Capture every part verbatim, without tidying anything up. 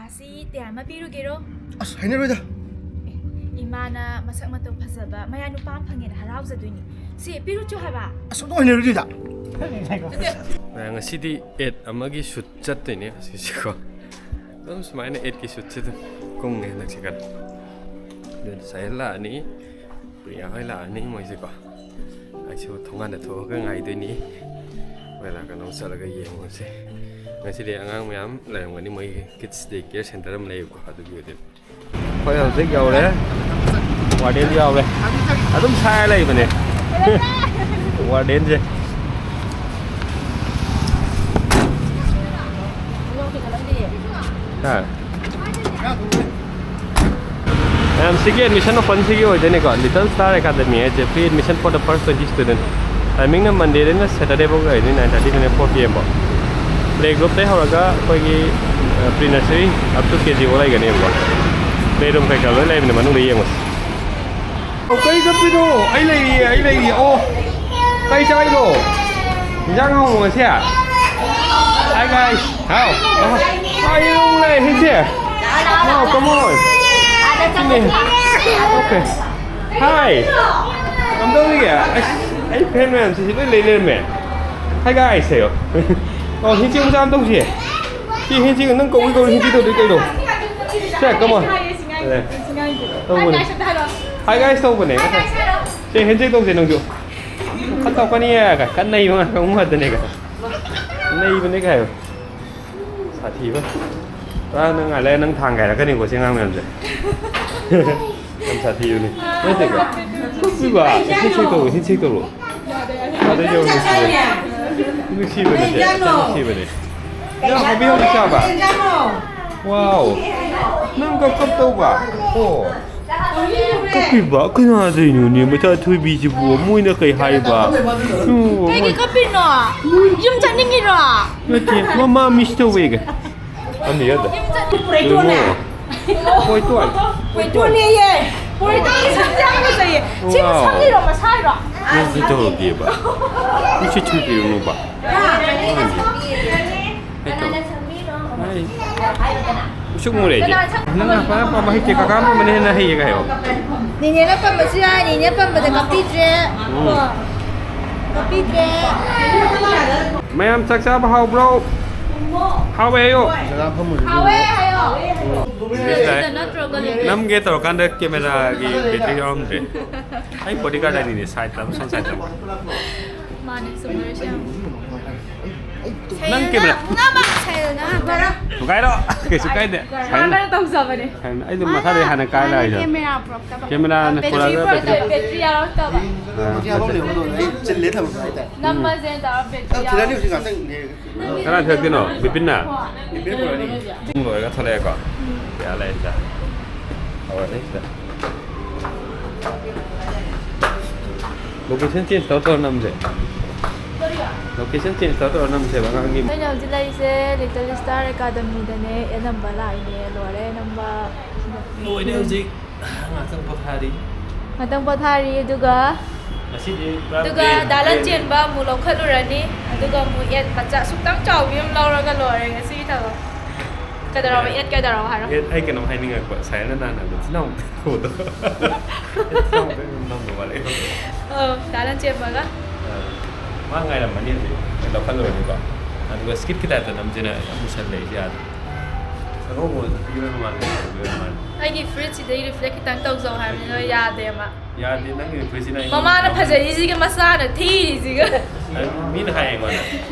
ꯑꯁꯤ ꯇꯌꯥ ꯑꯃ ꯄꯤꯔꯨꯒꯦꯔꯣ? ꯑꯁ, ꯍꯩꯅꯔꯣꯏꯗ꯫ ꯑꯦ, ꯏꯃꯥꯅ ꯃꯁꯛ ꯃꯇꯧ ꯐꯖꯕ ꯃꯌꯥ ꯅꯨꯄꯥ ꯑꯃ ꯐꯪꯉꯦꯅ ꯍꯔꯥꯎꯖꯗꯣꯏꯅꯤ꯫ ꯁꯤ ꯄꯤꯔꯨꯆꯣ ꯍꯥꯏꯕ꯫ ꯑꯁ, ꯑꯗꯨ ꯍꯩꯅꯔꯣꯏꯗ꯫ ꯉꯁꯤꯗꯤ ꯑꯦꯗ ꯑꯃꯒꯤ ꯁꯨꯠ ꯆꯠꯇꯣꯏꯅꯦ ꯑꯁꯤꯁꯦꯀꯣ꯫ ꯑꯗꯨꯝ ꯁꯨꯃꯥꯏꯅ ꯑꯦꯗꯀꯤ ꯁꯨꯠꯁꯦ ꯑꯗꯨꯝ ꯀꯨꯡꯉꯦ ꯍꯟꯗꯛꯁꯦ ꯀꯟꯅ꯫ ꯑꯗꯨ ꯁꯥꯏꯍꯟ ꯂꯥꯛꯑꯅꯤ꯫ ꯄ꯭ꯔꯤꯌꯥ ꯍꯣꯏ ꯂꯥꯛꯑꯅꯤ ꯃꯣꯏꯁꯦꯀꯣ꯫ ꯑꯩꯁꯨ ꯊꯣꯡꯒꯥꯟꯗ ꯊꯣꯛꯑꯒ ꯉꯥꯏꯗꯣꯏꯅꯤ꯫ ꯃꯣꯏ ꯂꯥꯛꯀꯅꯣ ꯆꯠꯂꯒ ꯌꯦꯡꯉꯨꯁꯦ꯫ ꯉꯁꯤꯗꯤ ꯑꯉꯥꯡ ꯃꯌꯥꯝ ꯂꯩꯔꯝꯒꯅꯤ ꯃꯣꯏꯒꯤ ꯀꯤꯗꯁ ꯗꯦ ꯀꯦꯌꯔ ꯁꯦꯟꯇꯔ ꯑꯃ ꯂꯩꯌꯦꯕꯀꯣ, ꯑꯗꯨꯒꯤ ꯑꯣꯏꯗꯣꯏꯅꯤ꯫ ꯑꯩꯈꯣꯏ ꯍꯧꯖꯤꯛ ꯌꯧꯔꯦ꯫ ꯋꯥꯔꯗꯦꯟꯁꯨ ꯌꯥꯎꯔꯦ꯫ ꯑꯗꯨꯝ ꯁꯥꯏꯔ ꯂꯩꯕꯅꯦ꯫ ꯋꯥꯔꯗꯦꯟꯁꯦ꯫ ꯍꯥ? ꯃꯌꯥꯝ, ꯁꯤꯒꯤ ꯑꯦꯗꯃꯤꯁꯟ ꯑꯣꯄꯟꯁꯤꯒꯤ ꯑꯣꯏꯗꯣꯏꯅꯤꯀꯣ, Little Star Academy ꯍꯥꯏꯁꯦ, free admission for the first twenty student꯫ ꯇꯥꯏꯃꯤꯡꯅ ꯃꯟꯗꯦꯗꯩꯅ ꯁꯦꯇꯔꯗꯦꯐꯥꯎ ꯂꯩꯔꯅꯤ, nine thirty ꯗꯩꯅ four P M ꯐꯥꯎ꯫ ꯄ꯭ꯂꯦ ꯒ꯭ꯔꯨꯞꯇꯩ ꯍꯧꯔꯒ ꯑꯩꯈꯣꯏꯒꯤ, ꯑ, pre nursery up to K G ꯐꯥꯎ ꯂꯩꯒꯅꯦꯕꯀꯣ꯫ ꯄ꯭ꯂꯦ ꯔꯨꯝ ꯀꯩꯀꯥ ꯂꯣꯏ ꯂꯩꯕꯅꯦ, ꯃꯅꯨꯡꯗ ꯌꯦꯡꯉꯨꯁꯤ꯫ ꯑꯣ, ꯀꯩ ꯀꯞꯄꯤꯅꯣ? ꯑꯩ ꯂꯩꯔꯤꯌꯦ, ꯑꯩ ꯂꯩꯔꯤꯌꯦ꯫ ꯑꯣ, ꯀꯩ ꯆꯥꯏꯅꯣ? ꯏꯟꯖꯥꯡ ꯍꯥꯎꯕ ꯉꯁꯤ? Hi guys. ꯍꯥꯎ꯫ ꯑꯣ, ꯀꯥꯏꯗꯅꯣ ꯑꯃꯨꯛ ꯂꯥꯛꯑꯦ ꯍꯤꯟꯁꯦ? Wow, come on. ꯁꯤꯅꯦ꯫ Okay. Hi. ꯀꯝꯗꯧꯔꯤꯒꯦ? ꯑꯁ, ꯑꯩ ꯐ꯭ꯔꯦꯟ ꯃꯌꯥꯝꯁꯤ ꯁꯤ ꯂꯣꯏ ꯂꯩ ꯂꯩꯔꯝꯃꯦ꯫ Hi guys ꯍꯥꯏꯌꯣ꯫ ꯑꯣ, ꯍꯤꯟꯁꯦ ꯃꯆꯥ ꯑꯃ ꯇꯧꯁꯤ꯫ ꯁꯤ ꯍꯤꯟꯁꯦ ꯅꯪ ꯀꯧꯏ ꯀꯧꯏ ꯍꯤꯟꯁꯦ ꯇꯧꯗꯣꯏ ꯀꯩꯅꯣ? ꯁꯦ, come on. ꯇꯧꯕꯅꯦ꯫ Hi guys ꯇꯧꯕꯅꯦ꯫ ꯁꯦ, ꯍꯦꯟꯁꯦꯛ ꯇꯧꯁꯦ ꯅꯪꯁꯨ꯫ ꯈꯔ ꯇꯧꯔꯛꯀꯅꯤꯌꯦ꯫ ꯀꯟꯅ ꯅꯩꯕ ꯉꯥꯛꯇ ꯉꯥꯛꯇꯅꯦ꯫ ꯅꯩꯕꯅꯦ ꯀꯥꯏꯌꯣ꯫ ꯁꯥꯊꯤꯕ꯫ ꯄꯨꯔꯥ ꯅꯪ ꯉꯥꯏ ꯂꯩꯔ ꯅꯪ ꯊꯥꯡ ꯒꯥꯏꯔꯛꯀꯅꯤꯀꯣ ꯁꯤ ꯑꯉꯥꯡ ꯃꯌꯥꯝꯁꯦ꯫ ꯌꯥꯝ ꯁꯥꯊꯤꯕꯅꯦ꯫ ꯅꯠꯇꯦꯀꯣ? ꯀꯞꯄꯤꯕ꯫ ꯍꯦꯟꯁꯦꯛ ꯇꯧꯔꯣ, ꯍꯦꯟꯁꯦꯛ ꯇꯧꯔꯣ꯫ ꯑꯗꯩ ꯌꯧ ꯅꯨꯡꯁꯤꯕꯅꯦ꯫ ꯅꯨꯡꯁꯤꯕꯅꯦ ꯁꯦ꯫ ꯌꯥꯝ ꯅꯨꯡꯁꯤꯕꯅꯦ꯫ ꯌꯥꯝ ꯍꯥꯎꯕꯤ ꯍꯥꯎꯕꯤ ꯆꯥꯕ꯫ Wow. ꯅꯪ ꯀꯞ ꯀꯞ ꯇꯧꯕ? ꯑꯣ꯫ ꯀꯞꯄꯤꯕ? ꯀꯅꯥꯗꯩꯅꯣꯅꯦ ꯃꯆꯥ ꯊꯣꯏꯕꯤꯁꯤꯕꯨ? ꯃꯣꯏꯅ ꯀꯩ ꯍꯥꯏꯕ? ꯎ, ꯀꯩꯒꯤ ꯃꯣꯏ ꯀꯞꯄꯤꯅꯣ? ꯌꯨꯝ ꯆꯠꯅꯤꯡꯉꯤꯔꯣ? ꯅꯠꯇꯦ, ꯃꯃꯥ ꯃꯤꯁ ꯇꯧꯋꯦꯒ꯫ ꯑꯅꯤ ꯌꯥꯗ꯫ ꯌꯨꯝ ꯆꯠ- ꯄꯨꯔꯩꯇꯣꯟꯅꯦ꯫ ꯄꯣꯏꯇꯣꯟ꯫ ꯄꯣꯏꯇꯣꯟꯅꯦꯌꯦ꯫ ꯄꯣꯏꯇꯣꯟꯒꯤ ꯁꯝꯁꯦ ꯌꯥꯝ ꯐꯖꯩꯌꯦ꯫ ꯁꯤꯕꯨ ꯋꯥꯎ꯫ ꯁꯝꯂꯤꯔꯣ ꯃꯁꯥꯏꯔꯣ? ꯅꯪꯁꯨ ꯇꯧꯔꯨꯒꯦꯕ꯫ ꯃꯤꯁꯨ ꯊꯨꯕꯤꯔꯨꯅꯨꯕ꯫ ꯍꯥ? ꯀꯅꯥꯅ ꯁꯝꯕꯤꯔꯣ? ꯍꯥꯏ꯫ ꯎꯁꯨꯛ ꯃꯨꯔꯦ ꯑꯩꯗꯤ꯫ ꯅꯪꯅ ꯑꯄꯥꯝ ꯑꯄꯥꯝꯕ ꯍꯩꯇꯦ, ꯀꯀꯥ ꯑꯄꯥꯝꯕꯅ ꯍꯦꯟꯅ ꯍꯩꯌꯦꯒ ꯍꯥꯏꯌꯣ꯫ ꯅꯤꯅꯦꯅ ꯄꯝꯕꯁꯨ ꯌꯥꯏ, ꯅꯤꯅꯦ ꯄꯝꯕꯗ ꯀꯞꯄꯤꯗ꯭ꯔꯦ꯫ ꯀꯣ? ꯀꯞꯄꯤꯗ꯭ꯔꯦ꯫ ꯃꯌꯥꯝ ꯆꯥꯛ ꯆꯥꯕ ꯍꯥꯎꯕ꯭ꯔꯣ? ꯍꯥꯎꯋꯦ ꯍꯥꯏꯌꯣ꯫ ꯍꯥꯎꯋꯦ ꯍꯥꯏꯌꯣ꯫ ꯅꯝꯒꯦ ꯇꯧꯔꯀꯥꯟꯗ ꯀꯦꯃꯦꯔꯥꯒꯤ ꯕꯦꯇ꯭ꯔꯤ ꯌꯥꯎꯔꯝꯗ꯭ꯔꯦ꯫ ꯑꯩ ꯕꯣꯗꯤꯒꯥꯔꯗ ꯑꯅꯤꯅꯦ, ꯁꯥꯏꯠꯇ ꯑꯃ, ꯁꯣꯝ ꯁꯥꯏꯠꯇ ꯑꯃ꯫ ꯃꯥꯅꯦ, ꯆꯨꯝꯗꯣꯏꯁꯦ ꯌꯥꯝ꯫ ꯅꯪ ꯀꯦꯃꯦꯔꯥ꯫ ꯅꯃ ꯁꯦꯜꯅ꯫ ꯊꯨꯒꯥꯏꯔꯣ꯫ ꯀꯩꯁꯨ ꯀꯥꯏꯗꯦ꯫ ꯍꯥꯟꯅ ꯇꯧꯖꯕꯅꯦ꯫ ꯑꯩꯗꯣ ꯃꯁꯥꯗꯩ ꯍꯥꯟꯅ ꯀꯥꯏ ꯂꯥꯛꯏꯗꯣ꯫ ꯀꯦꯃꯦꯔꯥ ꯄꯨꯔꯛꯇꯕ꯫ ꯀꯦꯃꯦꯔꯥ ꯕꯦꯇ꯭ꯔꯤ ꯄꯨꯔꯛꯑꯒ ꯄꯨꯔꯛꯇꯕ, ꯕꯦꯇ꯭ꯔꯤ ꯌꯥꯎꯔꯛꯇꯕ꯫ ꯑꯥ, ꯃꯣꯏꯗꯤ ꯍꯥꯞꯐꯝ ꯂꯩꯔꯝꯒꯗꯧꯕꯅꯦ꯫ ꯑꯩ ꯆꯤꯜꯂꯦ ꯊꯝꯃꯝꯕ ꯍꯥꯏꯇꯥꯔꯦ꯫ ꯅꯝꯃꯁꯦꯅ ꯇꯧꯔ ꯕꯦꯇ꯭ꯔꯤ ꯅꯪ ꯊꯤꯜꯂꯅꯤ ꯍꯧꯖꯤꯛ ꯌꯥꯎꯔꯛꯇꯕ꯫ ꯉꯥꯛꯇꯪ꯫ ꯀꯅꯥ ꯊꯤꯜꯂꯛꯇꯣꯏꯅꯣ? ꯕꯤꯄꯤꯟꯅ? ꯕꯤꯄꯤꯟ ꯄꯨꯔꯛꯑꯅꯤ꯫ ꯄꯨꯡ ꯂꯣꯏꯔꯒ ꯊꯣꯛꯂꯛꯑꯦꯀꯣ? ꯎꯝ꯫ ꯌꯥ ꯂꯩ ꯁꯤꯗ꯫ ꯍꯧꯔꯅꯤ ꯁꯤꯗ꯫ Location change ꯇꯧꯔ ꯇꯧꯔ ꯅꯝꯁꯦ꯫ Location change ꯇꯧꯔ ꯇꯧꯔ ꯅꯝꯁꯦꯕ ꯑꯉꯥꯡꯒꯤ꯫ ꯑꯩꯅ ꯍꯧꯖꯤꯛ ꯂꯩꯔꯤꯁꯦ Little Star Academyꯗꯅꯦ꯫ ꯑꯅꯝꯕ ꯂꯥꯛꯏꯅꯦ꯫ ꯂꯣꯏꯔꯦ ꯑꯅꯝꯕ꯫ ꯂꯣꯏꯔꯦ ꯍꯧꯖꯤꯛ꯫ ꯉꯥꯛꯇꯪ ꯄꯣꯊꯥꯔꯤ꯫ ꯉꯥꯛꯇꯪ ꯄꯣꯊꯥꯔꯤ, ꯑꯗꯨꯒ ꯉꯁꯤꯗꯤ ꯄꯨꯔꯥ ꯑꯗꯨꯒ plain, ꯗꯥ plain꯫ ꯂꯟꯆꯦꯟꯕ ꯑꯃꯨꯛ ꯂꯧꯈꯠꯂꯨꯔꯅꯤ, ꯑꯗꯨꯒ ꯑꯃꯨꯛ ad ꯃꯆꯥ ꯑꯁꯨꯛꯇꯪ ꯆꯥꯎꯕꯤ ꯑꯃ ꯂꯧꯔꯒ ꯂꯣꯏꯔꯦ ꯉꯁꯤꯒꯤ ꯊꯕꯛ꯫ ꯀꯩꯗꯧꯔꯕ? Ad꯫ Ad ꯀꯩꯗꯧꯔꯕ ꯍꯥꯏꯔꯣ? Ad, ꯑꯩ ꯀꯩꯅꯣꯝ ꯍꯥꯏꯅꯤꯡꯉꯛꯄ, ꯁꯥꯏꯅ ꯅꯍꯥꯟ ꯍꯥꯏꯕꯗꯣ ꯊꯤꯅ ꯑꯃꯨꯛ ꯇꯧꯕꯗꯣ꯫ ꯊꯤꯅ ꯑꯃꯨꯛ ꯅꯝꯕ ꯋꯥꯠꯂꯦ꯫ ꯑꯧ, ꯗꯥ ꯂꯟꯆꯦꯟꯕꯒ꯫ ꯑ, ꯃꯥ ꯉꯥꯏꯔꯝꯃꯅꯤ ꯍꯧꯖꯤꯛ꯫ ꯑꯩ ꯂꯧꯈꯠꯂꯨꯔꯅꯤꯀꯣ꯫ ꯑꯗꯨꯒ skitꯀꯤ typeꯇ ꯅꯝꯁꯦꯅ ꯌꯥꯝ ꯃꯨꯁꯜꯂꯦ ꯑꯩꯁꯦ ꯌꯥꯗ꯭ꯔꯦ꯫ ꯑꯉꯧꯕ ꯑꯣꯏꯅ ꯄꯤꯕ ꯃꯥꯜꯂꯦ, ꯄꯤꯕ ꯃꯥꯜꯂꯦ꯫ ꯑꯩꯒꯤ ꯐꯨꯔꯤꯠꯁꯤꯗꯩ reflect ꯈꯤꯇꯪ ꯇꯧꯖꯧ ꯍꯥꯏꯕꯅꯤꯅ ꯌꯥꯗꯦ ꯃꯥ꯫ ꯌꯥꯗꯦ, ꯅꯪꯒꯤ ꯐꯨꯔꯤꯠꯁꯤꯅ ꯑꯩꯉꯣꯟꯗ ꯃꯃꯥꯅ ꯂꯧꯍꯟ- ꯐꯖꯔꯤꯁꯤꯒ ꯃꯆꯥꯅ ꯊꯤꯔꯤꯁꯤꯒ꯫ ꯑꯩ, ꯃꯤꯅ ꯍꯥꯏꯌꯦ ꯑꯩꯉꯣꯟꯗ,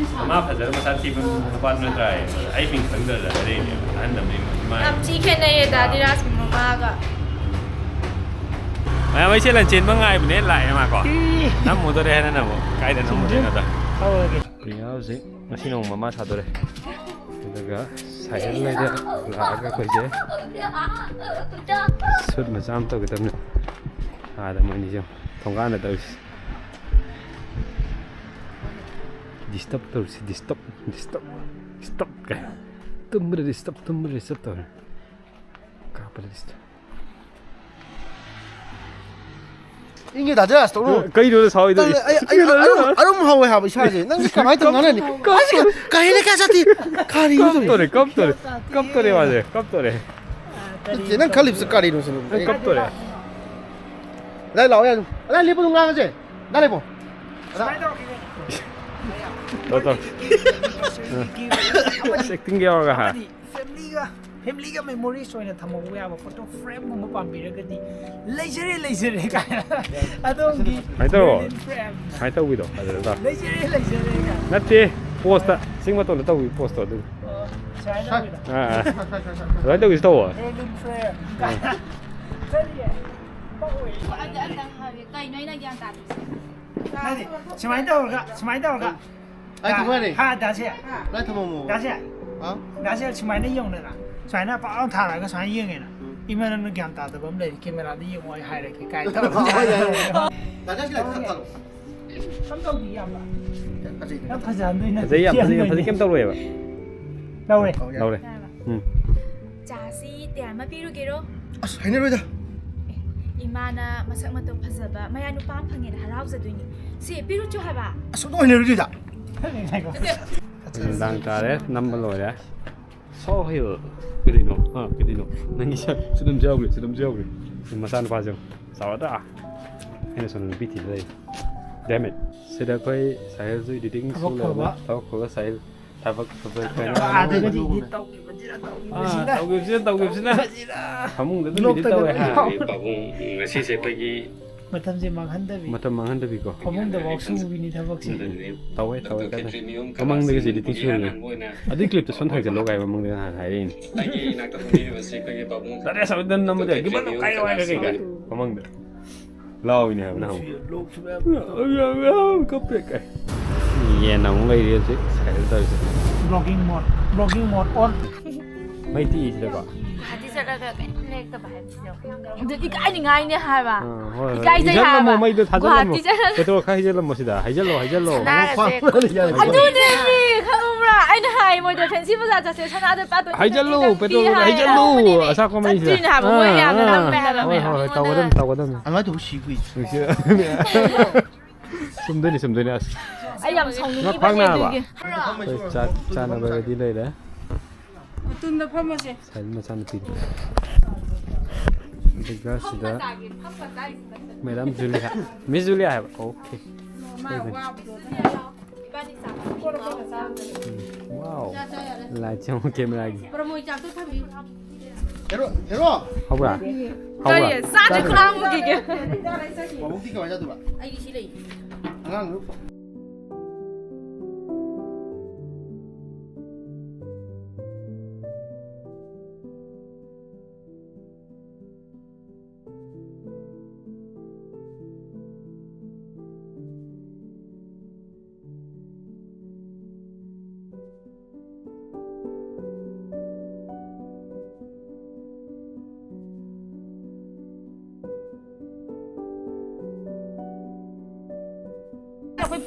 "ꯃꯃꯥ ꯐꯖꯔ ꯃꯆꯥ ꯊꯤꯕ ꯅꯨꯄꯥ ꯅꯠꯇ꯭ꯔꯥ?" ꯍꯥꯏꯌꯦ꯫ ꯑꯩ ꯃꯤꯡ ꯈꯪꯗ꯭ꯔꯗꯅ ꯑꯗꯩꯅꯦ ꯑꯍꯟ ꯑꯃ ꯂꯩ, ꯏꯃꯥ꯫ ꯌꯥꯝ ꯊꯤ ꯈꯦꯠꯅꯩꯌꯦ ꯗꯥ ꯙꯤꯔꯥꯖꯀꯤ ꯃꯃꯥꯒ꯫ ꯃꯌꯥꯝ ꯑꯩꯁꯦ ꯂꯟꯆꯦꯟꯕ ꯉꯥꯏꯕꯅꯦ, ꯂꯥꯛꯑꯦ ꯃꯥꯀꯣ꯫ ꯏ! ꯅꯝꯃꯨꯗꯣꯔꯦ ꯍꯥꯏꯅ ꯅꯝꯃꯨ꯫ ꯀꯥꯏꯗ ꯅꯝꯃꯨꯗꯣꯏꯅꯣꯗꯣ? ꯍꯧꯔꯒꯦ꯫ ꯄ꯭ꯔꯤꯌꯥ ꯍꯧꯖꯤꯛ ꯉꯁꯤ ꯅꯣꯡꯃ ꯃꯃꯥ ꯁꯥꯗꯣꯔꯦ꯫ ꯑꯗꯨꯒ ꯁꯥꯏꯍꯦꯜ ꯍꯣꯏꯗ ꯂꯥꯛꯑꯒ ꯑꯩꯈꯣꯏꯁꯦ shoot ꯃꯆꯥ ꯑꯃ ꯇꯧꯒꯗꯕꯅꯦ꯫ ꯑꯥꯗ ꯃꯣꯏꯅꯤꯁꯦ ꯊꯣꯡꯒꯥꯟꯗ ꯇꯧꯔꯤꯁꯦ꯫ Disturb ꯇꯧꯔꯤꯁꯤ, disturb, disturb, disturb ꯀꯥꯏ꯫ ꯇꯨꯝꯕꯗ disturb, ꯇꯨꯝꯕꯗ disturb ꯇꯧꯔꯦ꯫ ꯀꯥꯞꯄꯗ disturb꯫ ꯏꯪꯉꯦ ꯗꯥ ꯖꯦꯔꯥꯖ, ꯇꯧꯔꯣ꯫ ꯀꯩꯅꯣ ꯁꯥꯎꯔꯤꯗꯣ? ꯇꯜꯂꯦ, ꯑꯩ, ꯑꯩ, ꯑꯩ ꯑꯔꯨꯝ, ꯑꯔꯨꯝ ꯍꯧꯋꯦ ꯍꯥꯏꯕ ꯏꯁꯥꯁꯦ꯫ ꯅꯪꯁꯦ ꯀꯃꯥꯏꯅ ꯇꯧꯅꯣ ꯍꯥꯏꯅꯤ? ꯑꯁ, ꯀꯥ ꯍꯦꯟꯅ ꯀꯌꯥ ꯆꯠꯇꯦ? ꯀꯔꯤꯅꯣ ꯇꯧꯔꯤꯁꯦ? ꯀꯞꯇꯣꯔꯦ, ꯀꯞꯇꯣꯔꯦ꯫ ꯀꯞꯇꯣꯔꯦ ꯃꯥꯁꯦ, ꯀꯞꯇꯣꯔꯦ꯫ ꯅꯠꯇꯦ, ꯅꯪ ꯈꯜꯂꯤꯕꯁꯦ ꯀꯔꯤꯅꯣ ꯁꯤꯅꯤ? ꯑꯩ ꯀꯞꯇꯣꯔꯦ꯫ ꯑꯗꯥꯏ ꯂꯥꯛꯑꯣ ꯌꯥꯅꯤ꯫ ꯑꯗꯥꯏ ꯂꯦꯞꯄꯨ ꯑꯗꯨꯝ ꯉꯥꯡꯉꯁꯦ꯫ ꯑꯗꯥꯏ ꯂꯦꯞꯄꯣ꯫ ꯑꯗꯥ-, ꯇꯧ, ꯇꯧ꯫ ꯑꯁ, acting ꯌꯥꯎꯔꯒ ꯍꯥ꯫ ꯑꯃꯗꯤ family ꯒ, family ꯒ memories ꯑꯣꯏꯅ ꯊꯝꯍꯧꯕ ꯌꯥꯕ photo frame ꯒꯨꯝꯕ ꯄꯥꯝꯕꯤꯔꯒꯗꯤ ꯂꯩꯖꯔꯦ, ꯂꯩꯖꯔꯦ ꯀꯥꯏꯅ꯫ ꯑꯗꯣꯝꯒꯤ ꯁꯨꯃꯥꯏꯅ ꯇꯧꯔꯣ꯫ Berlin frame꯫ ꯁꯨꯃꯥꯏꯅ ꯇꯧꯕꯤꯗꯣ ꯑꯗꯨꯗ ꯇꯧ꯫ ꯂꯩꯖꯔꯦ, ꯂꯩꯖꯔꯦ ꯀꯥꯏꯅ꯫ ꯅꯠꯇꯦ, pose ꯇ ꯆꯤꯡ ꯃꯇꯣꯟꯗ ꯇꯧꯕꯤ pose ꯇꯣ ꯑꯗꯨ꯫ ꯑꯣ, ꯁꯨꯃꯥꯏꯅ ꯇꯧꯕꯤꯗꯣ꯫ ꯑꯥ, ꯑꯥ꯫ ꯑꯗꯨꯃꯥꯏꯅ ꯇꯧꯕꯤꯁꯤ ꯇꯧꯑꯣ꯫ Berlin frame꯫ ꯑꯥ꯫ ꯀꯔꯤꯌꯦ? ꯄꯛꯑꯣꯏ꯫ ꯑꯗꯨ ꯑꯝꯇꯪ ꯍꯥꯏꯕꯤꯌꯨ꯫ ꯀꯩꯅꯣ ꯑꯩꯅ ꯒ꯭ꯌꯥꯟ ꯇꯥꯗ꯭ꯔꯤꯁꯦ? ꯅꯠꯇꯦ, ꯁꯨꯃꯥꯏꯅ ꯇꯧꯔꯒ, ꯁꯨꯃꯥꯏꯅ ꯇꯧꯔꯒ꯫ ꯑꯩ ꯊꯝꯃꯣ ꯍꯥꯏꯔꯦ꯫ ꯍꯥ, ꯗꯥꯁꯦ꯫ ꯂꯥꯏ ꯊꯝꯃꯝꯃꯣ꯫ ꯗꯥꯁꯦ꯫ ꯍꯥ? ꯗꯥꯁꯦ, ꯁꯨꯃꯥꯏꯅ ꯌꯦꯡꯉꯨꯗꯅ꯫ ꯁꯨꯃꯥꯏꯅ ꯄꯥꯛ ꯂꯥꯎ ꯊꯥꯔꯛꯑꯒ ꯁꯨꯃꯥꯏꯅ ꯌꯦꯡꯉꯦꯅ꯫ ꯎꯝ꯫ "ꯏꯃꯥ, ꯅꯪꯅ ꯒ꯭ꯌꯥꯟ ꯇꯥꯗꯕ ꯑꯃ ꯂꯩꯔꯦ, camera ꯗ ꯌꯦꯡꯉꯣ, ꯑꯩ ꯍꯥꯏꯔꯒꯦ" ꯀꯥꯏꯅ ꯇꯧꯔꯒ꯫ ꯍꯣꯏ, ꯌꯥꯏ, ꯌꯥꯏ꯫ ꯗꯥ ꯖꯦꯔꯥꯖ ꯈꯤꯇꯪ ꯊꯥꯡꯀꯠꯂꯣ꯫ ꯀꯝ ꯇꯧꯗꯤ ꯌꯥꯝꯕ꯫ ꯐꯖꯩ꯫ ꯌꯥꯝ ꯐꯖꯍꯟꯗꯣꯏ ꯅꯠꯇꯦ, ꯐꯖꯩ, ꯌꯥꯝ ꯐꯖꯩ, ꯌꯥꯝ ꯐꯖꯩ꯫ ꯊꯤꯍꯟꯗꯣꯏꯅꯦ꯫ ꯀꯩꯝ ꯇꯧꯔꯣꯏꯕ꯫ ꯂꯧꯔꯦ꯫ ꯂꯧꯔꯦ꯫ ꯌꯥꯔꯕ? ꯎꯝ꯫ ꯆꯥꯁꯤ ꯇꯌꯥ ꯑꯃ ꯄꯤꯔꯨꯒꯦꯔꯣ? ꯑꯁ, ꯍꯩꯅꯔꯣꯏꯗ꯫ ꯑꯦ, ꯏꯃꯥꯅ ꯃꯁꯛ ꯃꯇꯧ ꯐꯖꯕ ꯃꯌꯥ ꯅꯨꯄꯥ ꯑꯃ ꯐꯪꯉꯦꯅ ꯍꯔꯥꯎꯖꯗꯣꯏꯅꯤ꯫ ꯁꯤ ꯄꯤꯔꯨꯆꯣ ꯍꯥꯏꯕ꯫ ꯑꯁ, ꯑꯗꯨ ꯍꯩꯅꯔꯣꯏꯗ꯫ ꯅꯨꯡꯗꯥꯡ ꯇꯥꯔꯦ, ꯅꯝꯕ ꯂꯣꯏꯔꯦ꯫ ꯁꯣ ꯍꯤꯜ꯫ ꯀꯔꯤꯅꯣ? ꯑꯥ, ꯀꯔꯤꯅꯣ? ꯅꯪꯒꯤ ꯁꯛ-, ꯁꯤ ꯑꯗꯨꯝ ꯌꯥꯎꯈ꯭ꯔꯦ, ꯁꯤ ꯑꯗꯨꯝ ꯌꯥꯎꯈ꯭ꯔꯦ꯫ ꯁꯤ ꯃꯆꯥꯅꯨꯄꯥꯁꯦ ꯌꯦꯡꯉꯨ꯫ ꯆꯥꯎꯔꯗ꯭ꯔꯥ? ꯑꯩꯅ ꯁꯣꯝꯗ ꯅꯨꯄꯤ ꯊꯤꯕ ꯂꯩ꯫ Damn it꯫ ꯁꯤꯗ ꯑꯩꯈꯣꯏ ꯁꯥꯍꯤꯜꯁꯨ editing ꯁꯨ ꯊꯕꯛ ꯂꯩꯔꯝꯃꯦ꯫ ꯐꯕ꯫ ꯊꯕꯛ ꯐꯕ ꯁꯥꯍꯤꯜ꯫ ꯊꯕꯛ ꯐꯕ ꯑꯗꯨꯒ ꯀꯩꯅꯣ? ꯑꯥꯗꯒꯗꯤ edit ꯇꯧꯈꯤꯕꯁꯤꯅ, ꯑꯥ, ꯇꯧꯈꯤꯕꯁꯤꯅ꯫ ꯇꯧꯈꯤꯕꯁꯤꯅ, ꯇꯧꯈꯤꯕꯁꯤꯅ꯫ ꯐꯃꯨꯡꯗ ꯑꯗꯨꯝ edit ꯇꯧꯋꯦ ꯍꯥ꯫ ꯄꯥꯕꯨꯡ, ꯉꯁꯤꯁꯦ ꯑꯩꯈꯣꯏꯒꯤ ꯃꯇꯝꯁꯦ ꯃꯥꯡꯍꯟꯗꯕꯤ꯫ ꯃꯇꯝ ꯃꯥꯡꯍꯟꯗꯕꯤꯀꯣ꯫ ꯐꯃꯨꯡꯗ ꯐꯥꯎ ꯁꯨꯕꯤꯅꯤ ꯊꯕꯛꯁꯦ꯫ ꯇꯧꯋꯦ, ꯇꯧꯋꯦ, ꯀꯟꯅ꯫ ꯃꯃꯥꯡꯗꯒꯤꯁꯦ editing ꯁꯨꯔꯤꯅꯦ꯫ ꯑꯗꯨꯏ clip ꯇꯣ ꯁꯣꯝ ꯊꯥꯡꯖꯜꯂꯣ ꯀꯥꯏ ꯃꯃꯥꯡꯗ ꯅꯍꯥꯟ ꯍꯥꯏꯔꯛꯏꯅꯦ꯫ ꯅꯠꯇꯦ, ꯑꯁ, ꯑꯗꯨꯝ ꯅꯝꯕꯗ ꯒꯤꯕꯟ ꯀꯥꯏ ꯋꯥꯏ ꯀꯩ ꯀꯥꯏ ꯃꯃꯥꯡꯗ꯫ ꯂꯥꯎꯏꯅꯦ ꯍꯥꯏꯕ ꯅꯍꯥꯟ꯫ ꯀꯞꯄꯦ ꯀꯥꯏ꯫ ꯌꯦꯟ ꯑꯃꯨꯛ ꯂꯩꯔꯤ ꯍꯧꯖꯤꯛ ꯁꯥꯏꯗ ꯇꯧꯔꯤꯁꯦ꯫ Vlogging mode, vlogging mode on꯫ ꯃꯩ ꯇꯤꯛꯏꯁꯤꯗꯀꯣ꯫ ꯒꯨꯍꯥꯇꯤ ꯆꯠꯂꯒ ꯀꯩꯝ ꯂꯩꯔꯛꯇꯕ ꯍꯥꯏꯕꯁꯤꯗꯣ꯫ ꯑꯗꯨ ꯏꯀꯥꯏꯅꯤꯡꯉꯥꯏꯅꯦ ꯍꯥꯏꯕ꯫ ꯑꯥ, ꯍꯣꯏ, ꯍꯣꯏ꯫ ꯏꯀꯥꯏꯖꯩ ꯏꯖꯜꯂꯝꯃꯣ, ꯍꯥꯏꯕ꯫ ꯃꯩꯗꯣ ꯊꯥꯖꯜꯂꯝꯃꯣ꯫ ꯒꯨꯍꯥꯇꯤ ꯆꯠꯂꯒ petrol ꯈꯔ ꯍꯩꯖꯜꯂꯝꯃꯣ ꯁꯤꯗ꯫ ꯍꯩꯖꯜꯂꯣ, ꯍꯩꯖꯜꯂꯣ꯫ ꯁꯅꯥꯒꯁꯦ꯫ ꯑꯗꯨꯅꯦ, ꯈꯪꯉꯕ꯭ꯔꯥ? ꯑꯩꯅ ꯍꯥꯏ ꯃꯣꯏꯗꯣ ꯐꯦꯟꯁꯤ ꯕꯖꯥꯔ ꯆꯠꯁꯦ, ꯁꯅꯥꯗꯣ ꯄꯥꯠꯇꯣ ꯍꯩꯖꯜꯂꯨ, ꯆꯠꯄꯤ ꯄꯦꯇ꯭ꯔꯣꯜ ꯍꯥꯏꯔ ꯍꯩꯖꯜꯂꯨ, ꯂꯥꯛꯄꯅꯦ꯫ ꯑꯁꯥ ꯀꯣꯝꯃꯩꯁꯦ꯫ ꯆꯠꯇꯣꯏꯅꯦ ꯍꯥꯏꯕ, ꯃꯣꯏ ꯑꯥ, ꯌꯥꯝꯅ ꯑꯥ꯫ ꯅꯝꯃꯦ ꯍꯥꯏꯕ꯫ ꯍꯣꯏ, ꯍꯣꯏ, ꯍꯣꯏ, ꯇꯧꯒꯗꯝꯅꯤ, ꯇꯧꯒꯗꯝꯅꯤ꯫ ꯑꯗꯨꯃꯥꯏꯅ ꯇꯧꯕ ꯁꯤꯕꯨ ꯀꯨꯏ꯫ ꯅꯨꯡꯁꯤ-, ꯆꯨꯝꯗꯣꯏꯅꯤ, ꯆꯨꯝꯗꯣꯏꯅꯤ, ꯑꯁ꯫ ꯑꯩ ꯌꯥꯝ ꯁꯥꯎꯅꯤꯡꯉꯤꯕꯅꯦ ꯉꯛ ꯐꯥꯡꯅ ꯍꯥꯏꯕ꯫ ꯑꯗꯨꯒꯤ꯫ ꯑꯩꯈꯣꯏ ꯆꯥꯛ ꯆꯥꯅꯕ ready ꯂꯩꯔꯦ꯫ ꯃꯇꯨꯡꯗ ꯐꯝꯃꯁꯦ꯫ ꯁꯥꯏꯟ ꯃꯆꯥꯅꯨꯄꯤꯗꯣ꯫ ꯑꯗꯨꯒ ꯁꯤꯗ Madam Julia, Miss Julia ꯍꯥꯏꯕ꯫ Okay꯫ ꯃꯥ ꯋꯥꯕꯗꯣ꯫ Wow꯫ Light ꯁꯦ ꯑꯃꯨꯛ camera ꯒꯤ꯫ ꯄ꯭ꯔꯃꯣꯏ ꯆꯥꯛꯇꯣ ꯊꯝꯕꯤꯌꯨ꯫ Hello, hello. ꯍꯧꯕ꯭ꯔꯥ? ꯀꯔꯤ? ꯍꯧꯕ꯭ꯔꯥ? ꯆꯥꯗ꯭ꯔꯤ, ꯆꯥꯗ꯭ꯔꯤ꯫ ꯈꯨꯂꯥꯡ ꯑꯃꯨꯛ ꯀꯤꯒꯦ꯫ ꯃꯕꯨꯛꯇꯤ ꯀꯃꯥꯏꯅ ꯇꯧꯗꯣꯏꯕ? ꯑꯩꯒꯤ ꯁꯤ ꯂꯩ꯫ ꯑꯉꯥꯡꯗꯨ꯫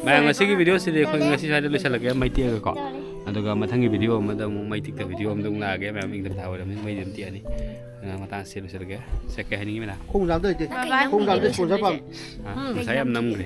ꯃꯌꯥꯝ, ꯉꯁꯤꯒꯤ video ꯁꯤꯗꯤ ꯑꯩꯈꯣꯏ ꯉꯁꯤ ꯁ꯭ꯋꯥꯏꯗ ꯂꯣꯏꯁꯤꯜꯂꯒꯦ, ꯃꯩ ꯇꯦꯛꯑꯒꯀꯣ꯫ ꯑꯗꯨꯒ ꯃꯊꯪꯒꯤ video ꯑꯃꯗ ꯑꯃꯨꯛ ꯃꯩ ꯇꯤꯛꯇ video ꯑꯃꯗ ꯑꯃꯨꯛ ꯂꯥꯛꯑꯒꯦ꯫ ꯃꯌꯥꯝ, ꯏꯪꯊꯝꯊꯥ ꯑꯣꯏꯔꯕꯅꯤꯅ ꯃꯩꯗꯤ ꯑꯗꯨꯝ ꯇꯦꯛꯑꯅꯤ꯫ ꯑꯗꯨꯅ ꯃꯇꯥꯡꯁꯤ ꯂꯣꯏꯁꯤꯜꯂꯒꯦ꯫ ꯁꯦ, ꯀꯩ ꯍꯥꯏꯅꯤꯡꯉꯤ, ꯃꯦꯗꯥꯝ? ꯈꯣꯡ ꯆꯥꯝꯗ ꯂꯩꯇꯦ꯫ ꯕꯥꯏ ꯕꯥꯏ꯫ ꯈꯣꯡ ꯆꯥꯝꯗ sponsor ꯄꯥꯝꯃꯤ꯫ ꯍꯥ? ꯄꯩꯁꯥ ꯌꯥꯝ ꯅꯝꯈ꯭ꯔꯦ꯫